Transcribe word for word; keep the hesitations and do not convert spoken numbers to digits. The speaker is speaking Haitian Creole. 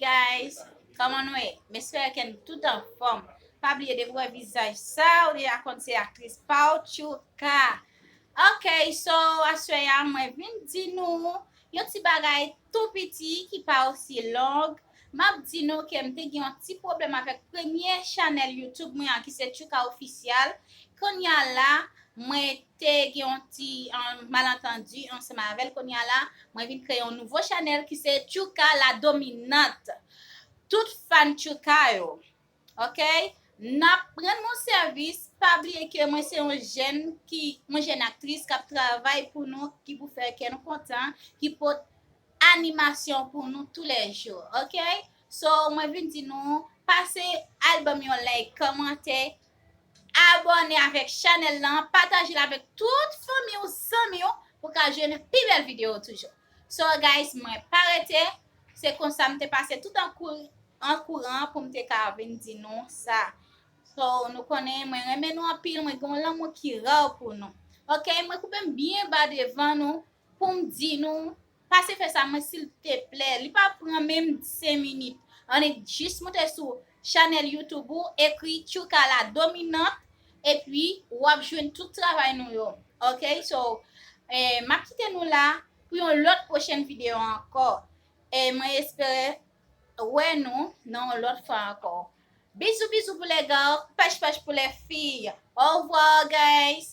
Guys, kòman nou ye? M espere ke nou tout anfòm. Pa bliye depi w wè vizaj sa, ou deja konn se aktris pa w, Tchouka. Ok, so aswè a mwen vin di nou yon ti bagay tou piti ki pa osi long. M ap di nou ke m te gen yon ti pwoblèm avèk premye chanèl YouTube mwen an ki se Tchouka Ofisyal. Kounye a la, mwen te gen yon ti an, malantandi ansanm avè l. Kounye a la, mwen vin kreye yon nouvo chanèl ki se Tchouka La Dominante. Tout fan Tchouka yo, ok? N ap rann nou sèvis. Pa bliye ke mwen se yon jèn ki, yon jèn aktris k ap travay pou nou, ki pou fè kè nou kontan, ki pot animasyon pou nou toulèjou, ok? So, mwen vin di nou, pase al ban m yon like, kòmante, abòne avèk chanèl lan, pataje l avèk tout fanmi w, zanmi w, pou ka jwenn pi bèl videyo toujou. So, guys, mwen pa rete, se konsa m te pase tout an kou-, an kouran pou m te ka vin di nou sa. So, nou konnen, mwen renmen nou anpil, mwen gen yon lanmou ki ra pou nou. Ok, mwen koupe m byen ba devan nou pou m di nou, pase fè sa mwen silteplè. Li pa pran menm senk minit. Annik jis moute sou chanèl YouTube ou, ekri Tchouka La Dominante, epi w ap jwenn tout travay nou yo. Ok, so, eh, m ap kite nou la pou yon lòt pwochèn videyo ankò. E mwen espere wè nou nan yon lòt fwa ankò. Bizou, bizou pou lè ga, pèch, pèch pou lè fi. Au revoir, guys!